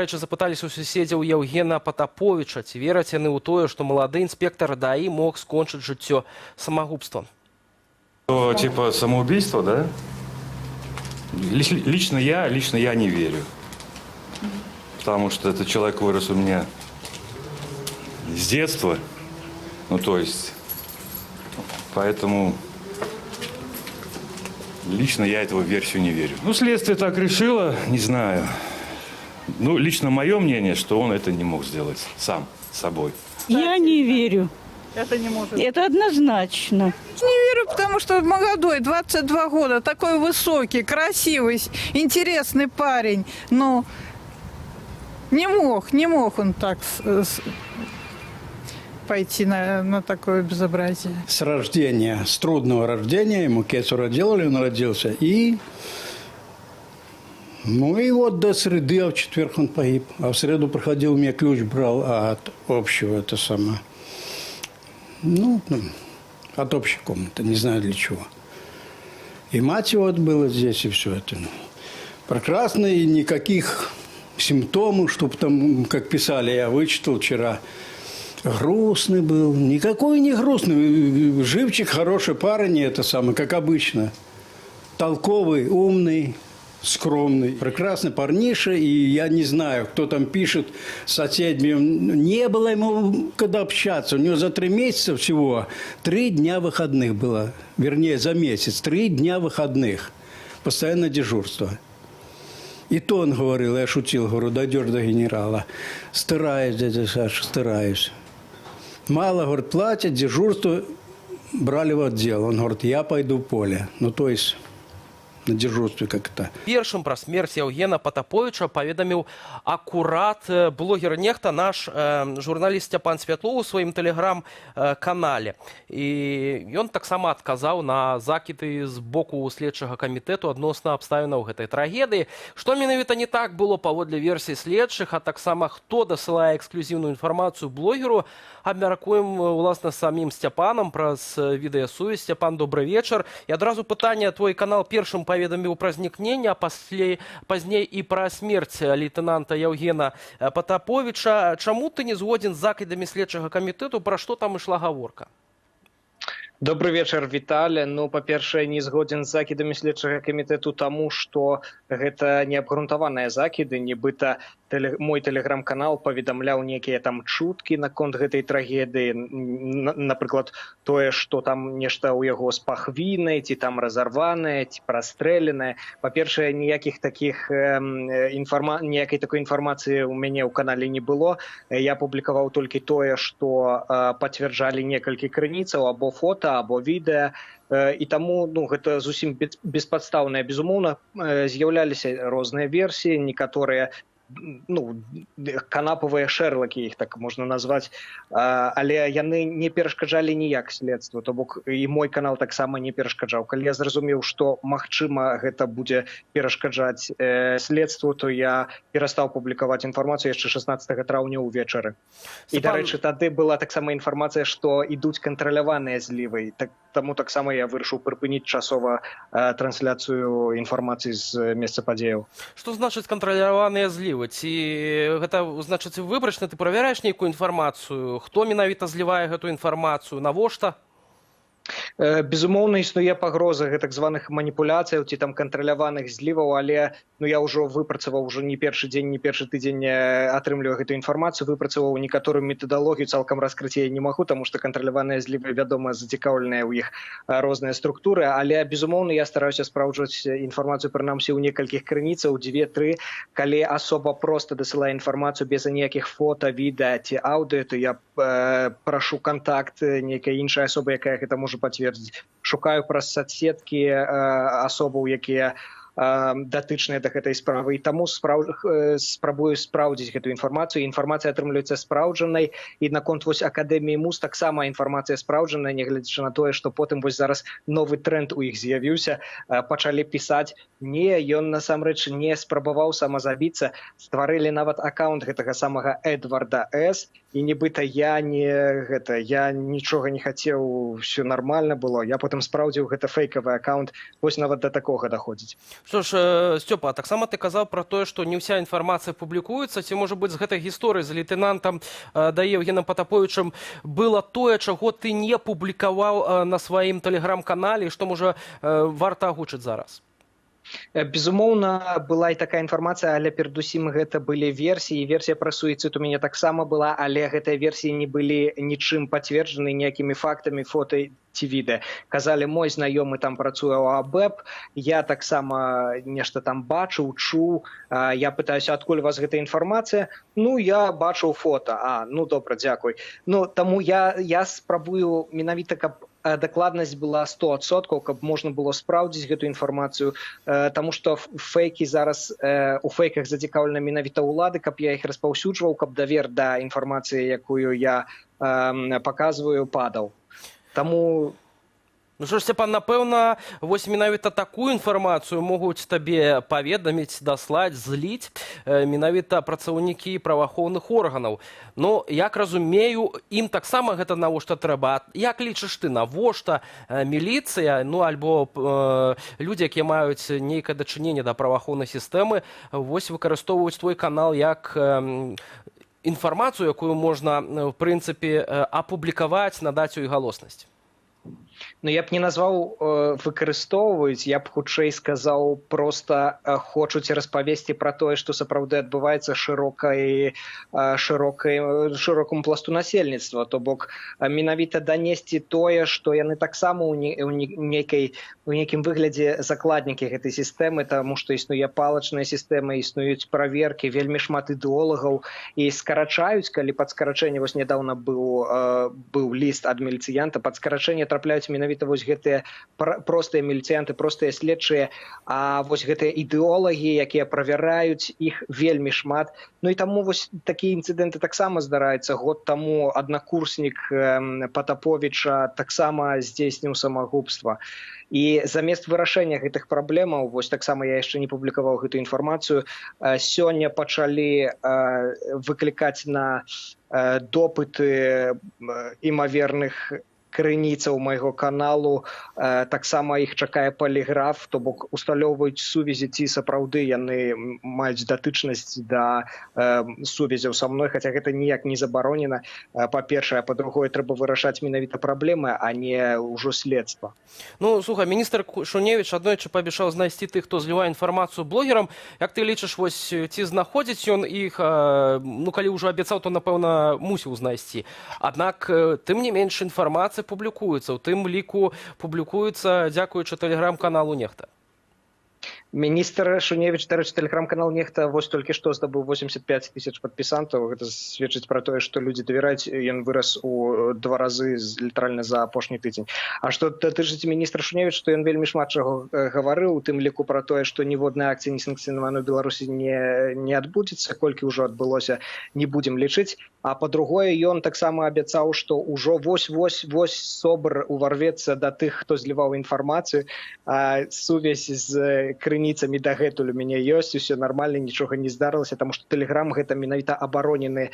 Рэчы, запыталіся ў суседзяў Яўгена Патаповіча, ці вераць яны ў тое, што малады інспектар ДАІ мог скончыць жыццё самагубствам. То, типа самоубийство, да? Лично я не верю. Потому что этот человек вырос у меня с детства. Ну, то есть, поэтому лично я этого версию не верю. Ну, следствие так решило, не знаю. Ну, лично мое мнение, что он это не мог сделать сам с собой. Я не верю. Это не может. Это однозначно. Не верю, потому что молодой, 22 года, такой высокий, красивый, интересный парень. Но не мог он так пойти на такое безобразие. С рождения, с трудного рождения, ему кесарево делали, он родился. И, ну и вот до среды, а в четверг он погиб. А в среду проходил, мне ключ брал от общего, это самое, ну, от общей комнаты, не знаю для чего. И мать его вот была здесь, и все это. Прекрасно, и никаких симптомов, чтобы там, как писали, я вычитал вчера, грустный был. Никакой не грустный. Живчик, хороший парень, это самое, как обычно. Толковый, умный, скромный. Прекрасный парниша, и я не знаю, кто там пишет с соседями. Не было ему когда общаться. У него за 3 месяца всего 3 дня выходных было. Вернее, за месяц. 3 дня выходных. Постоянно дежурство. И то он говорил, я шутил, говорю: «Дойдешь до генерала». «Стараюсь, дядя Саша, стараюсь». Мало, говорит, платят, дежурство брали в отдел. Он говорит: «Я пойду в поле». Ну, то есть на дежурстве как-то. Першым пра смерць Яўгена Патаповіча паведаміў акурат блогер нехта, наш журналіст Сцяпан Святлоў у сваім тэлеграм-канале. І ён таксама адказаў на закіды з боку следчага камітэту адносна абставінаў гэтай трагедыі. Што менавіта не так было паводле версіі следчых, а таксама хто дасылае эксклюзіўную інфармацыю блогеру, абмяркуем уласна з самім Сцяпанам праз відэасувязь. Сцяпан, добры вечар. І адразу пытанне: твой канал першым паведаміў пра знікненне, а паслей, пазней і пра смерць лейтенанта Яўгена Патаповіча. Чаму ты не згодзін з закідамі следчага камітэту, пра што там ішла гаворка? Добры вечар, Віталя. Ну, па-першае, не згодзен з закідамі следчага камітэту, таму што гэта неабгрунтаваныя закіды, нібыта мой тэлеграм-канал паведамляў нейкія там чуткі наконт гэтай трагедыі, напрыклад, тое, што там нешта ў яго з пахвінай, ці там разарванае, ці прастрэленае. Па-першае, ніякіх такіх ніякай такой інфармацыі ў мяне ў канале не было. Я публікаваў толькі тое, што пацвярджалі некалькі крыніцаў, або фота, або відэа, і таму, ну, гэта зусім беспадстаўнае. Безумоўна, з'яўляліся розныя версіі, некаторыя, ну, канапавыя шэрлакі, іх так можна назваць, але яны не перашкаджалі ніяк следству, то бок і мой канал таксама не перашкаджаў. Калі я зразумеў, што, магчыма, гэта будзе перашкаджаць следству, то я перастаў публікаваць інфармацыю яшчэ 16 траўня ўвечары. І, дарэчы, тады была таксама інфармацыя, што ідуць кантраляваныя злівы, так, таму таксама я вырашыў прыпыніць часова трансляцыю інфармацыі з месца падзеяў. Што значыць кантраляваныя злівы? Ці гэта значыць, выбрачна ты правяраеш нейкую інфармацыю? Хто менавіта злівае гэту інфармацыю? Навошта? Безумоўна, існуе пагроза гэтак званых маніпуляцыяў ці там кантраляваных зліваў, але, ну, я ўжо выпрацаваў, ўжо не першы дзень, не першы тыдзень атрымліваю гэтую інфармацыю, выпрацаваў некаторую метадалогію. Цалкам раскрыць я не магу, таму што кантраляваныя злівы, вядома, зацікаўленыя ў іх розныя структуры, але, безумоўна, я стараюся спраўджваць інфармацыю прынамсі ў некалькіх крыніцаў, дзве-тры. Калі асоба проста дасылае інфармацыю без аніякіх фота, відэа ці аўдыо, то я прашу кантакт нейкай іншай асобы, якая гэта можа пацвердзіць, шукаю праз соцсеткі асобаў, якія датычныя да гэтай справы, і таму спрабую спраўдзіць гэтую інфармацыю. Інфармацыя атрымліваецца спраўджанай. І наконт вось акадэміі МУС таксама інфармацыя спраўджаная, нягледзячы на тое, што потым вось зараз новы тренд у іх з'явіўся, пачалі пісаць: «Не, ён насамрэч не спрабаваў самазабіцца». Стварылі нават акаўнт гэтага самага Эдварда С, і нібыта я не гэта, я нічога не хацеў, все нормально было. Я потым спраўдзіў, гэта фэйкавы акаўнт. Вось нават да такога даходзіць. Што ж, Сцёпа, а таксама ты казаў пра тое, што не ўся інфармацыя публікуецца. Ці, можа быць, з гэтай гісторыі з лейтэнантам ДАІ Яўгенам Патаповічам было тое, чаго ты не публікаваў на сваім тэлеграм-канале, і што, можа, варта агучыць зараз? Безумоўна, была і такая інфармацыя, але перадусім гэта былі версіі. Версія пра суіцыд у мяне таксама была, але гэтыя версіі не былі нічым пацверджаны, ніякімі фактамі, фота ці відэа. Казалі, мой знаёмы там працуе ў АБЭП, я таксама нешта там бачыў, чуў. Я пытаюся, адкуль у вас гэта інфармацыя? Ну, я бачыў фота. А, ну добра, дзякуй. Ну, таму я спрабую менавіта, каб дакладнасць была 100%, каб можна было спраўдзіць гэту інфармацыю, таму што фэйкі зараз, у фэйках зацікаўлена менавіта ўлады, каб я іх распаўсюджваў, каб давер да інфармацыі, якую я паказваю, падаў. Таму Ну што ж, Сцяпан, напэўна, вось менавіта такую інфармацыю могуць табе паведаміць, даслаць, зліць менавіта працаўнікі праваахоўных органаў. Ну, як разумею, ім таксама гэта навошта трэба. А як лічыш ты, навошта міліцыя, ну альбо людзі, якія маюць нейкае дачыненне да праваахоўнай сістэмы, вось выкарыстоўваюць твой канал як інфармацыю, якую можна, в прынцыпе, апублікаваць, надаць ёй галоснасць? Ну, я б не назваў выкарыстоўваюць, я б хутчэй сказаў, проста хочуць распавесці пра тое, што сапраўды адбываецца, шырокай э, шырокай шырокаму пласту насельніцтва, то бок менавіта данесці тое, што яны таксама ў не, ў не- нейкай у нейкім выглядзе закладнікі гэтай сістэмы, таму што існуе палачная сістэма, існуюць праверкі, вельмі шмат ідэолагаў і скарачаюць, калі пад скарачэнне, вось нядаўна быў ліст ад міліцыянта, пад скарачэнне трапляюць менавіта вось гэтыя простыя міліцыянты, простыя следчыя, а вось гэтыя ідэолагі, якія правяраюць, іх вельмі шмат. Ну і таму вось такія інцыдэнты таксама здараюцца. Год таму аднакурснік Патаповіча таксама здзейсніў самагубства. І замест вырашэння гэтых праблемаў, вось таксама я яшчэ не публікаваў гэту інфармацыю, сёння пачалі выклікаць на допыты імаверных крыніцаў майго каналу, таксама іх чакае паліграф, то бок усталёўваюць сувязі, ці сапраўды яны маюць датычнасць да сувязяў са мной, хаця гэта ніяк не забаронена, па-першае, па-другое, трэба вырашаць менавіта праблемы, а не ўжо следства. Ну, слухай, міністр Шуневіч аднойчы паабяцаў знайсці тых, хто злівае інфармацыю блогерам. Як ты лічыш, вось ці знаходзіць ён іх, ну, калі ўжо абяцаў, то, напэўна, мусіў знайсці. Аднак, тым не менш, інфармацыя публікуецца, у тым ліку публікуецца дзякуючы тэлеграм-каналу «Нехта». Міністр Шуневіч, дарэчы, тэлеграм-канал «Нехта» вось толькі што здабыў 85 тысяч падпісантаў. Гэта сведчыць пра тое, што людзі давяраюць. Ён вырас у два разы літаральна за апошні тыдзень. А што датычыць міністра Шуневіч, то ён вельмі шмат чаго гаварыў, у тым ліку пра тое, што ніводная акцыя несанкцыянаваная ў Беларусі не адбудзецца, колькі ўжо адбылося, не будзем лічыць. А па-другое, ён таксама абяцаў, што ўжо вось-вось вось СОБР уварвецца да тых, хто зліваў інфармацыю. А сувязь з крыніцамі дагэтуль у мяне ёсць, усё нармальна, нічога не здарылася, таму што тэлеграм — гэта менавіта абароненае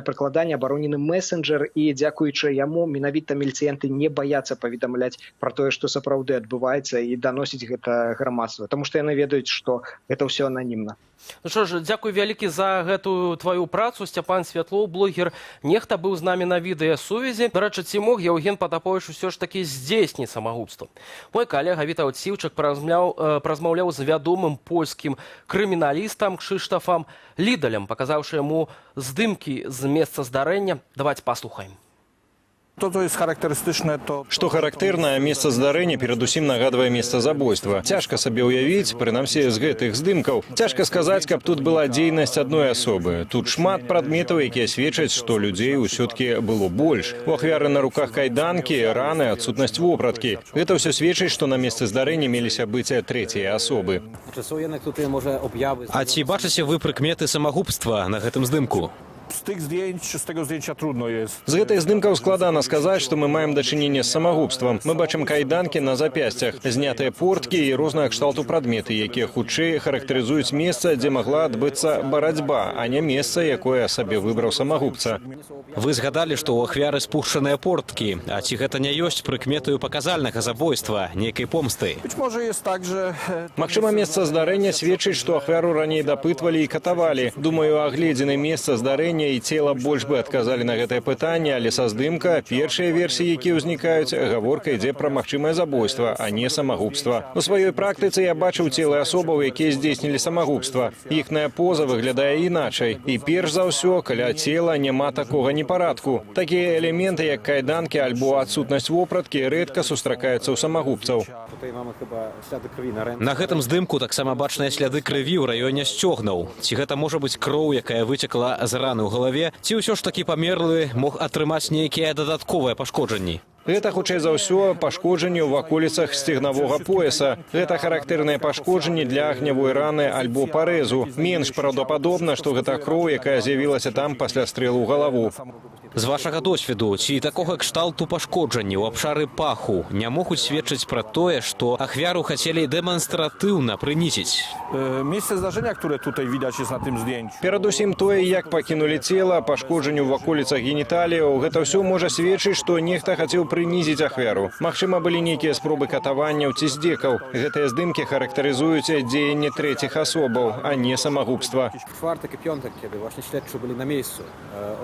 прыкладанне, абаронены месенджер, і дзякуючы яму менавіта міліцыянты не баяцца паведамляць пра тое, што сапраўды адбываецца, і даносіць гэта грамадства, таму што яны ведаюць, што гэта ўсё ананімна. Ну што ж, дзякуй вялікі за гэтую тваю працу. Сцяпан Святлоў, блогер «Нехта», быў з намі на відэасувязі. Дарэчы, ці мог Яўген Патаповіч усё ж такі здзейсніць самагубства? Мой калега Вітаўт Сіўчык паразмаўляў з вядомым польскім крыміналістам Кшыштафам Лідалем, паказаўшы яму здымкі з месца здарэння. Давайте паслухаем. To, co jest charakterystyczne, to Што характэрна, месца здарэння перадусім нагадвае месца забойства. Цяжка сабе ўявіць, прынамсі з гэтых здымкаў. Цяжка сказаць, каб тут была дзейнасць адной асобы. Тут шмат прадметаў, якія сведчаць, што людзей усё-ткі было больш. У ахвяры на руках кайданкі, раны, адсутнасць вопраткі. Гэта ўсё сведчыць, што на месцы здарэння меліся быць трэція асобы. Czy są jednak tutaj może objawy? А ці бачыце вы прыкметы самагубства на гэтым здымку? Z tych zdjęć, z tego zdjęcia trudno jest. З гэтых здымкаў складана сказаць, што мы маем дачыненне з самагубствам. Мы бачым кайданкі на запясцях, знятыя порткі і рознага кшталту прадметы, якія хутчэй характарызуюць месца, дзе магла адбыцца барацьба, а не месца, якое сабе выбраў самагубца. Вы згадалі, што ў ахвяры спушчаныя порткі. А ці гэта не ёсць прыкметаю паказальнага забойства, нейкай помсты? Być może jest tak, że Магчыма, месца здарэння сведчыць, што ахвяру раней дапытвалі і катавалі. Думаю, агледзены месца здарэння і цела больш бы адказалі на гэтае пытанне, але са здымка першыя версіі, якія ўзнікаюць, гаворка ідзе пра магчымае забойства, а не самагубства. У сваёй практыцы я бачыў целы асобаў, якія здзейснілі самагубства. Іхная поза выглядае іначай. І перш за ўсё, каля цела няма такога непарадку. Такія элементы, як кайданкі альбо адсутнасць вопраткі, рэдка сустракаюцца ў самагубцаў. На гэтым здымку таксама бачныя сляды крыві ў раёне сцёгнаў. Ці гэта можа быць кроў, якая выцекла з раны ў галаве, ці ўсё ж такі памерлы мог атрымаць нейкія дадатковыя пашкоджанні? Гэта хутчэй за ўсё пашкоджанне ў ваколіцах сцегнавога пояса. Гэта характэрнае пашкоджанне для агнявой раны альбо парэзу. Менш праўдападобна, што гэта кроў, якая з'явілася там пасля стрэлу ў галаву. З вашага досведу, ці такога кшталту пашкоджанні ў абшары паху не могуць сведчыць пра тое, што ахвяру хацелі дэманстратыўна прынізіць? Miejsce zdarzenia, które tutaj widać jest na tym zdjęciu. Перадусім тое, як пакінулі цела, пашкоджанню ў ваколіцах геніталіяў, гэта ўсё можа сведчыць, што нехта хацеў прынізіць ахвяру. Магчыма, былі нейкія спробы катаванняў ці здзекаў. Гэтыя здымкі характарызуюць дзеянні трэціх асобаў, а не самагубства. Czwartek i piątek, kiedy właśnie śledczy byli na miejscu,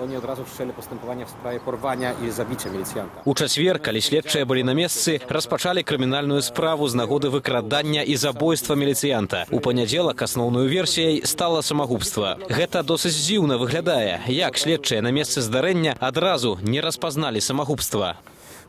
oni od razu wszczęli postępowanie w sprawie porwania i zabicia milicjanta. У чацвер, калі следчыя былі на месцы, распачалі крымінальную справу з нагоды выкрадання і забойства міліцыянта. У панядзелак асноўнаю версіяй стала самагубства. Гэта досыць дзіўна выглядае. Як следчыя на месцы здарэння адразу не распазналі самагубства?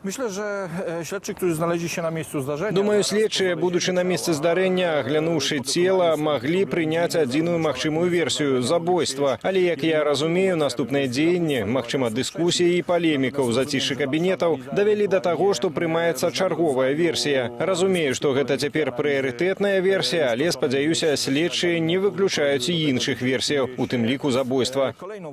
Myślę, że śledczy, którzy znaleźli się na miejscu zdarzenia. Думаю, следчыя, будучы на месцы здарэння, аглянуўшы цела, маглі прыняць адзіную магчымую версію забойства. Але, як я разумею, наступныя дзеянні, магчыма, дыскусіі і палеміка ў зацішы кабінетаў давялі да таго, што прымаецца чарговая версія. Разумею, што гэта цяпер прыярытэтная версія, але, спадзяюся, следчыя не выключаюць і іншых версіяў, у тым ліку забойства. Kolejną